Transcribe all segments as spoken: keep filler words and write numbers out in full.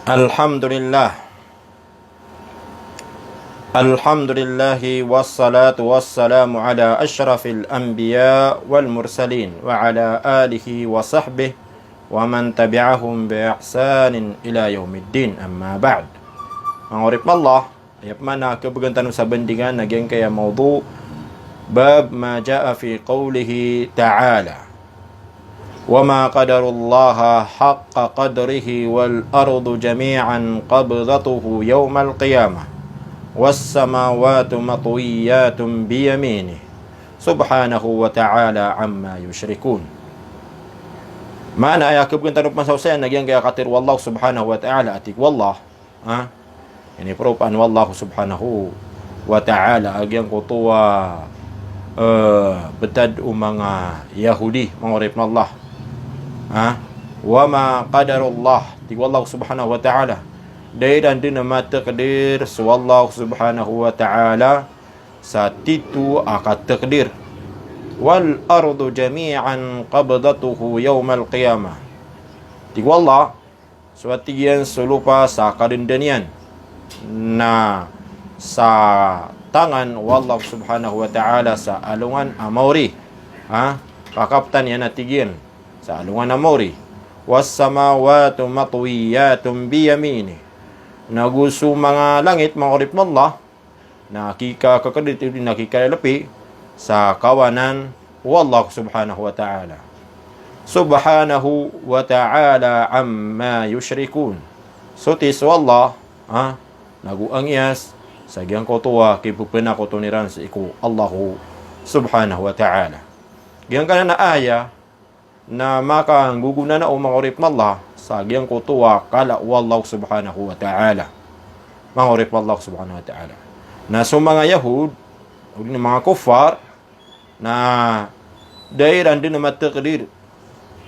Alhamdulillah. Alhamdulillah, wassalatu wassalamu ala ashrafil anbiya wal mursalin, wa ala alihi wa sahbihi wa man tabi'ahum bi ihsanin ila yaumiddin, amma ba'd. Manga oripn o Allah, aya pman a khabgan tano sa bandingan na giyangkaya mawdu', bab ma jaa fi qawlihi ta'ala, "Wa ma qadarullaha haqqa qadrihi wal ardu jami'an qabdatuhu yawmal qiyamah, was samawatu matwiyyatun bi yaminih, subhanahu wa ta'ala amma yushrikun." Maana aya khabgan tano pman sa osayan na giyangkaya katharo o Allah subhanahu wa ta'ala, a tig o Allah, ha? Iniparopaan o Allah subhanahu wa ta'ala a giyangkoto a, eh, btad o manga Yahudi, manga oripn o Allah. Ha? "Wa ma qadarullah," tig o Allah subhanahu wa ta'ala. Da iran dn matakdir so Allah subhanahu wa ta'ala sa tito a katakdir. "Wal ardu jami'an qabdatuhu yawmal qiyamah." Tig o Allah, so a tig iyan so lopa sa kadandan iyan na sa tangan o Allah subhanahu wa ta'ala sa alongan a maori. Ha? Kakaptan iyan a tig iyan sa alongan a maori. "Was samawatu matwiyyatun bi yaminih." Nago so manga langit, manga oripn o Allah, na kikakakdit, na kikalpi sa kawanan o Allah subhanahu wa ta'ala. Subhanahu wa ta'ala amma yushrikun. Soti so Allah, ha, nago angiyas sa giyangkoto a kipphanakoton iran sii ko Allah subhanahu wa ta'ala. Giyangkanan a aya na makanggogonanao, manga oripn o Allah, sa giyangkoto a kala o Allah subhanahu wa ta'ala. Manga oripn o Allah subhanahu wa ta'ala. Na so manga Yahud, odi na manga kuffar, na da iran dn matakdir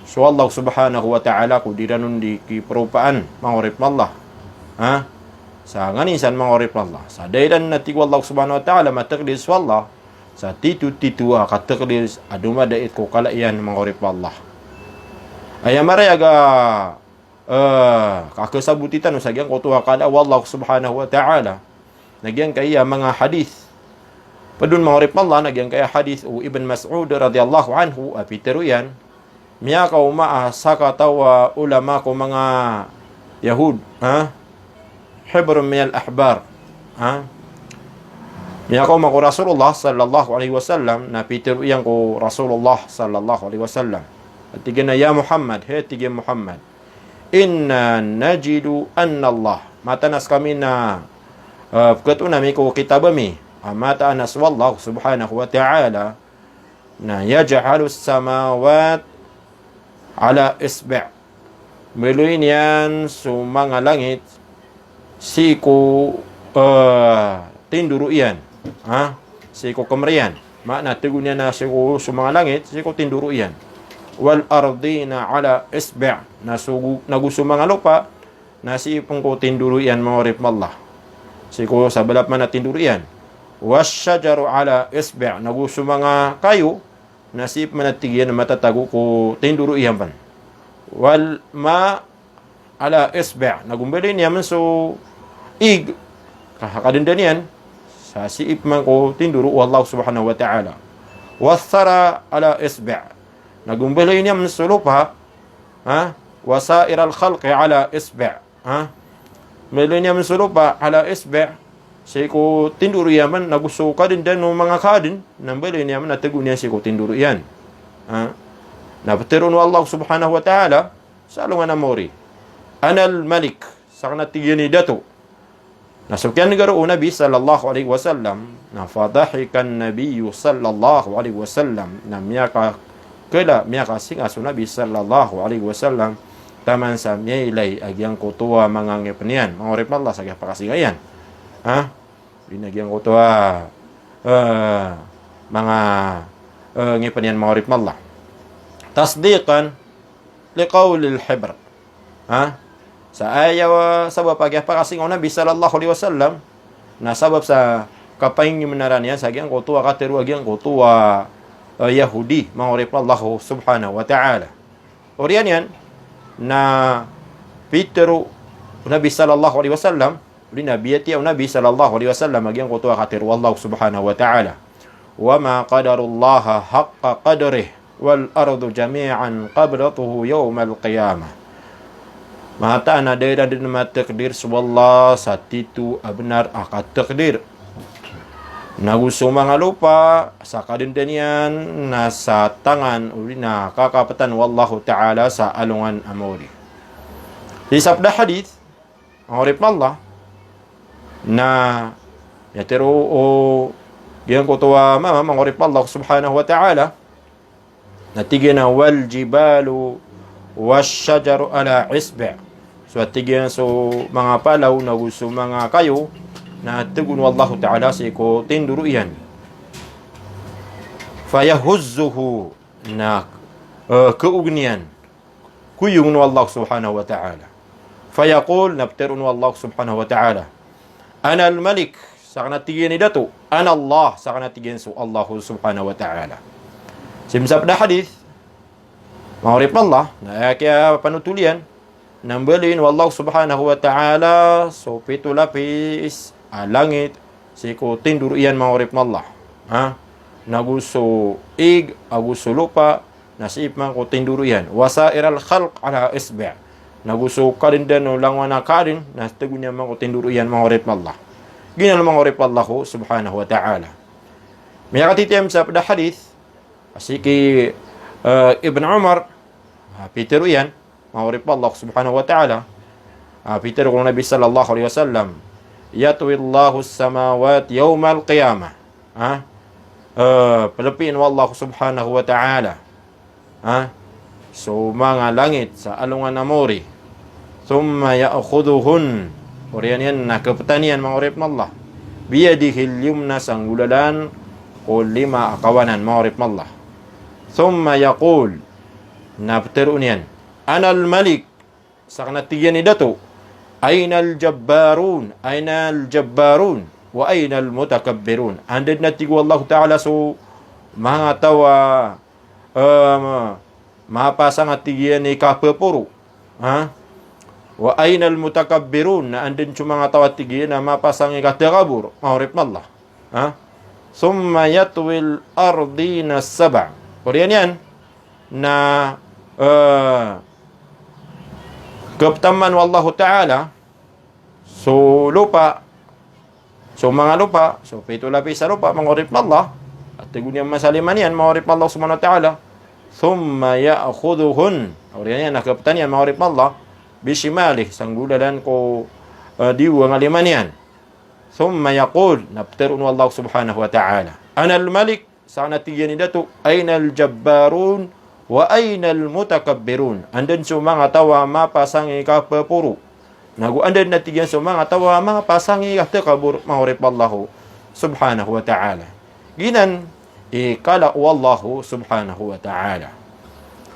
so Allah subhanahu wa ta'ala ko di iran on di kiparopaan, manga oripn o Allah. Ha? Sa nganin san, manga oripn o Allah. Sa da iran, na tig o Allah subhanahu wa ta'ala, matakdir so Allah sa tito-tito a katakdir a domadait ko kala iyan, manga oripn o Allah. Aya marayag a, eh, kakasaboti tano sa giyangkoto a kala o Allah subhanahu wa ta'ala na giyangkaya manga hadith. Pd on, manga oripn o Allah, na giyangkaya hadith o Ibn Mas'ud radiyallahu anhu a pitharo iyan, miyakaoma a sakataw a ulama ko manga Yahud, ha? Hibrun minal ahbar, ha? Miyakaoma ko Rasulullah sallallahu alaihi wasallam, na pitharo iyan ko Rasulullah sallallahu alaihi wasallam. A tig iyan a, "Ya Muhammad, hay tig iyan Muhammad, inna najidu anna Allah." Mataan a skami na, eh, pkhatoon ami ko kitab ami a mataan a so Allah subhanahu wa ta'ala na yaj'alus samawat ala isbi'. Mbaloy niyan so manga langit sii ko, eh, tindoro iyan. Ha? Sii ko kmr iyan. Maana, tig iyan a sii ko so manga langit sii ko tindoro iyan. Wal ardina ala isbi'. Na so, nago so manga lopa na sii pn ko tindoro iyan, manga oripn o Allah. Sii ko sabala pman a tindoro iyan. Wash shajaru ala isbi'. Nago so manga kayo na sii pman a tig iyan a matatago ko tindoro iyan pn. Wal ma' ala isbi'. Nago mbaloy niyan pn so ig, ka-, kadandan iyan, sa sii pman ko tindoro o Allah subhanahu wa ta'ala. Wath thara ala isbi'. Nago mbaloy niyan pn so lopa, ha? Wa sa'iral khalqi ala isbi'. Ha? Mbaloy niyan pn so lopa ala isbi', sii ko tindoro iyan pn, nago so kadandan o manga kaadn, na mbaloy niyan pn a tago niyan sii ko tindoro iyan. Ha? Na pitharo o Allah subhanahu wa ta'ala sa alongan a maori, "Anal malik," sakn a tig iyan i dato. Na so kiyan'ga roo o Nabi sallallahu alaihi wasallam, na fadhahikan Nabiyyu sallallahu alaihi wasallam, na miyakakala, miyakasinga so Nabi sallallahu alaihi wasallam, taman sa miyailay a giyangkoto a manga ngipn iyan, manga oripn o Allah, sa kiyapakasinga iyan. Ha? Odi na giyangkoto a, eh, manga, eh, ngipn iyan, manga oripn o Allah. Tasdiqan liqawlil hibr. Ha? Sa aya sabap a kiyapakasinga o Nabi sallallahu alaihi wasallam, na sabap sa kapangimnaran iyan sa giyangkoto a katharo a giyangkoto a, eh, Yahudi, manga oripn o Allah subhanahu wa ta'ala. Oriyan iyan na pitharo Nabi sallallahu alaihi wasallam, odi na biyatiya o Nabi sallallahu alaihi wasallam a giyangkoto a katharo o Allah subhanahu wa ta'ala: "Wa ma qadarullaha haqqa qadrihi wal ardu jami'an qabdatuhu yawmal qiyamah." Mataan a da iran dn matakdir so Allah sa tito a bnar a katakdir. Nago so manga lopa sa kadndn iyan na sa tangan odi na kakaptan o Allahu ta'ala sa alongan a maori. Sii sa pd a hadith, manga oripn o Allah, na miyatharo o giyangkoto a mama, manga oripn o Allah subhanahu wa ta'ala, na tig iyan a: "Wal jibalu wash shajaru ala isbi'." So, a tig iyan, so manga palaw nago so manga kayo na tgon o Allahu ta'ala sii ko tindoro iyan. Fayahuzzuhu, na, eh, kaogn iyan, koyong o Allah subhanahu wa ta'ala. Fayaqul, na ptharoon o Allah subhanahu wa ta'ala: "Ana al-Malik," sakn a tig iyan i dato. "Ana Allah," sakn a tig iyan so Allah subhanahu wa ta'ala. Sii sa pd a hadith, manga oripn o Allah, na aya kiyapanotol iyan, na mbaloyin o Allah subhanahu wa ta'ala so pito lapis a langit sii ko tindoro iyan, manga oripn o Allah. Ha? Nago so ig, ago so lopa, na sii pman ko tindoro iyan. "Wa sa'iral khalq ala isbi'." Nago so kadndn o langowan a kaadn, na tgon iyan man ko tindoro iyan, manga oripn o Allah. Giyanan, manga oripn o Allah subhanahu wa ta'ala. Miyakatitiyam sa pd a hadith, a sii ki, eh, Ibn Umar, a pitharo iyan, manga oripn o Allah subhanahu wa ta'ala, a pitharo o Nabi sallallahu alaihi wasallam: "Yatwi Allahu as-samawati yawmal qiyamah." Ha? Eh, plpiin o Allah subhanahu wa ta'ala, ha, so manga langit sa alongan a maori. "Thumma ya'khudhuhun," oriyan iyan na kaptan iyan, manga oripn o Allah, "biyadihil yumna," sa nggolalan ko lima a kawanan, manga oripn o Allah. "Thumma yaqul," na ptharoon iyan, "Ana al-Malik," sakn a tig iyan i dato. "Aynal jabbarun, aynal jabbarun, wa aynal mutakabbirun?" Anda dn, a tig o Allah ta'ala, so manga taw a, eh, mapasang, a tig iyan, i kapaporo? Ha? "Wa aynal mutakabbirun?" Na anda dn so manga taw, a tig iyan, a mapasang i katakabor, manga oripn o Allah? Ha? "Thumma yatwil ardina as-sab'." Oriyan iyan na, eh, kaptan man o Allahu ta'ala so lopa, so manga lopa, so pito lapis a lopa, manga oripn o Allah, a tgon iyan man sa lima niyan, manga oripn o Allah subhanahu wa ta'ala. "Thumma ya'khudhuhun," oriyan iyan na kaptan iyan, manga oripn o Allah, "bishimalih," sa nggolalan ko, eh, diwa nga lima niyan. "Thumma yaqul," na ptharoon o Allah subhanahu wa ta'ala, "Ana al-Malik," sakn a tig iyan i dato, "aynal jabbarun, wa aynal mutakabbirun?" Anda dn so manga taw a mapasang i kapaporo? Nago anda dn, a tig iyan, so manga taw a mapasang i katakabor, manga oripn o Allah subhanahu wa ta'ala? Giyanan i kala o Allah subhanahu wa ta'ala.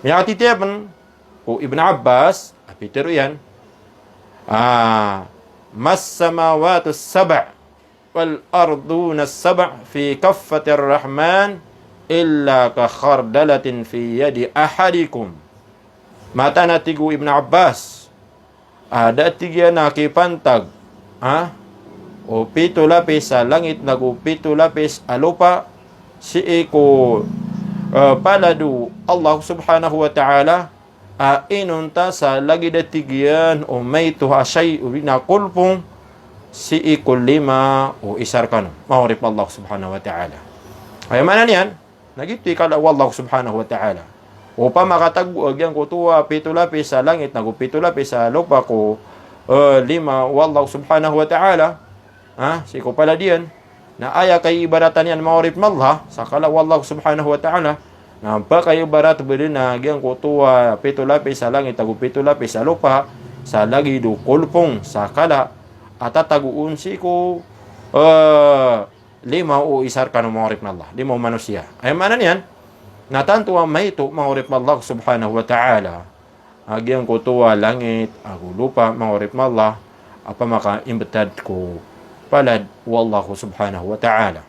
Miyakatitiyam ko Ibn Abbas, a pitharo iyan, ah, "Mas samawatu as-sab' wal arduna as-sab' fi kaffatir rahman illa ka khardalatin fi yadi ahadikum." Mataan, a tig o Ibn Abbas, a da, tig iyan, a kipantag, ha, o pito lapis a langit nago pito lapis a lopa sii ko, eh, palad o Allah subhanahu wa ta'ala, a inonta sa lagid, a tig iyan, o maito a shay odi na kolpong sii ko lima o isa rkano, manga oripn o Allah subhanahu wa ta'ala. Aya maana niyan na giyoto i kala o Allah subhanahu wa ta'ala. Opama ka tago a giyangkoto a pito lapis a langit nago pito lapis a lopa ko, eh, lima o Allah subhanahu wa ta'ala, ha, sii ko palad iyan, na aya kaibaratan iyan, manga oripn o Allah, sa kala o Allah subhanahu wa ta'ala, na pakaibarat bo dn a giyangkoto a pito lapis a langit ago pito lapis a lopa sa lagid o kolpong sa kala a tatago on sii ko, eh, lima o isa rkano, manga oripn o Allah, lima o manosiya. Aya maana niyan na tanto a maito, manga oripn o Allah subhanahu wa ta'ala, a giyangkoto a langit ago lopa, manga oripn o Allah, a pamakaimbatad ko palad o Allah subhanahu wa ta'ala.